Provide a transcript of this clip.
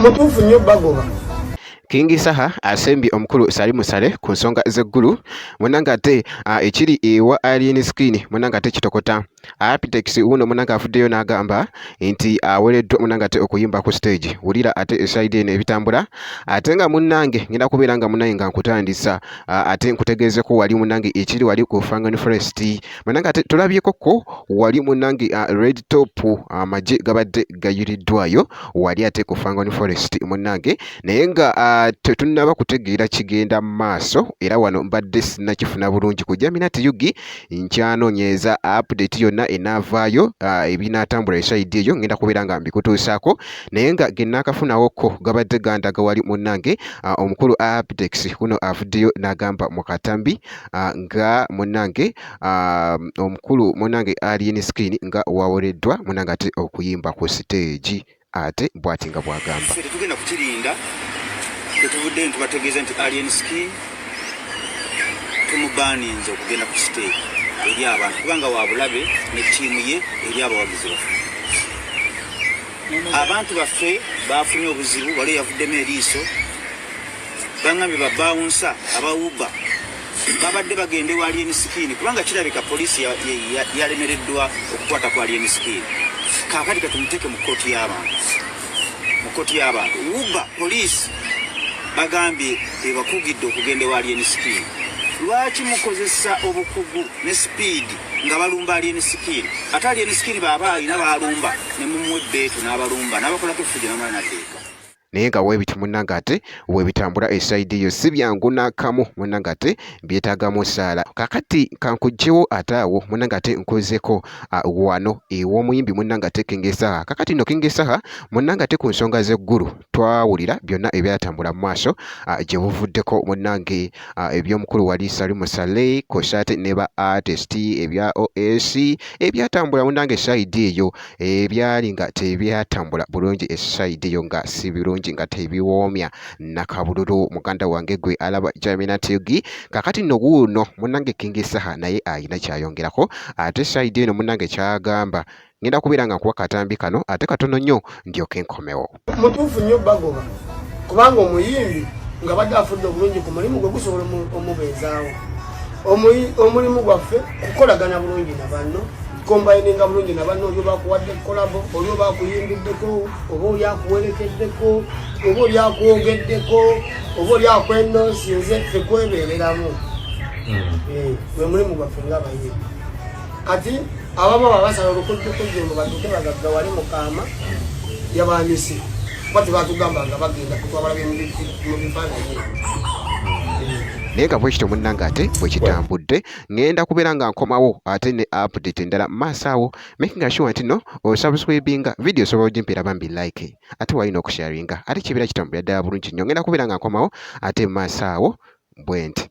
Mutuufu nnyo bagoba. King Saha asembye omukulu Salim Saleh ku nsonga z'eggulu. Munnange ate ekiri ewa Alien Skin munnange ate kitokota. Abitex wuuno munnange avuddeyo n'agamba nti awereddwa munnange ate okuyimba ku stage. Wulira ate esayidi eno ebitambula ate nga munnange ngenda kubeera nga munnange nga nkutandisa ate nkutegeezeko wali munnange ekiri wali ku Fangon Forest. Munnange ate tulabyeko ko wali munnange Red Top amagye gabadde gayiriddwayo wali ate ku Fangon Forest munnange naye nga tetunnaba kutegeera kigenda mu maaso era wano mbadde sinnakifuna bulungi ku Jaminat UG nkyanoonyereza update yonna enaavaayo ebinaatambula esayidi eyo ngenda kubeera nga mbikutuusaako naye nga ge naakafunawokko gabadde gandaga wali munnange omukulu Abitex kuno avuddeyo n'agamba mu katambi nga munnange omukulu munnange Alien Skin nga wawoleddwa munnange ate okuyimba ku siteegi ate bwati nga bw'agamba. Ffe tetugenda kukirinda, tetuvuddeyo tubategeeza nti Alien Skin tumubaninze okugenda ku siteegi eri abantu kubanga wa bulabe ne ttiimu ye eri abawagizi baffe. Abantu baffe baafunye obuzibu, wali yavuddemu eriiso, bangambye ba bawunsa aba Uber babadde bagenda ewa Alien Skin kubanga kirabika poliisi yalemereddwa okukwata ku Alien Skin. Kaakati katumuteeke mu kkooti y'abantu, mu kkooti y'abantu. Uber poliisi bagambye ebakugidde okugenda ewa Alien Skin. Lwaki mukozesa obukugu ne sipiidi nga balumba Alien Skin? Ate Alien Skin bw'aba alina b'alumba ne mumuwa ebbeetu n'abalumba n'abakolako effujjo n'amala n'adda eka. Naye nga weebiti munnange ate weebitambula esayidi eyo si byangu n'akamu munnange ate byetaagamu ssaala. Kaakati kankuggyewo ate awo munnange ate nkozeko wano ew'omuyimbi munnange ate King Saha. Kaakati nno King Saha munnange ate ku nsonga z'eggulu twawulira byonna ebyatambula mu maaso gye buvuddeko munnange eby'omukulu wali Salim Saleh kw'ossa ate ne ba artist ebya OS ebyatambula munnange sayidi eyo ebyali nga tebyatambula bulungi esayidi eyo nga si birungi nga tebiwoomya nakabululu muganda wange gwe alaba Jamina Tugi. Kakati nno wuuno munnange King Saha naye alina kyayongerako ate sayidi eno munnange kyagamba ngenda kubeera nga nkuwa katambi kano ate katono nnyo ndyoke nkomewo. Mutuufu nnyo bagoba kubanga omuyimbi nga badde afudde obulungi ku mulimu gwe gusobola omubeezaawo. Omulimu gwaffe kukolagana bulungi na banno, kombayininga bulungi na banno, oli oba akuwadde kolabo, oli oba akuyimbiddeko, oba oli akuwerekeddeko, oba oli akwogeddeko, oba oli akwendoosinze, ffe kwebeereramu. Gwe mulimu gwaffe ng'abayimbi. Kati abamu abasala olukujjukujju mbu badduke bagaggawale mu kaama yabandise kuba tebatugamba nga bagenda kutwabalabye mu bifaananyi. Naye nga bwekityo munnange ate bwe kitambudde ŋŋenda kubeera nga nkomawo ate ne update endala maaso awo making sure nti no osubscribinga video osobola ogimpeera bambi like ate walina okusharinga ate kibeera kitambulira ddala bulungi nnyo. Ŋŋenda kubeera nga nkomawo ate maaso awo bwe nti.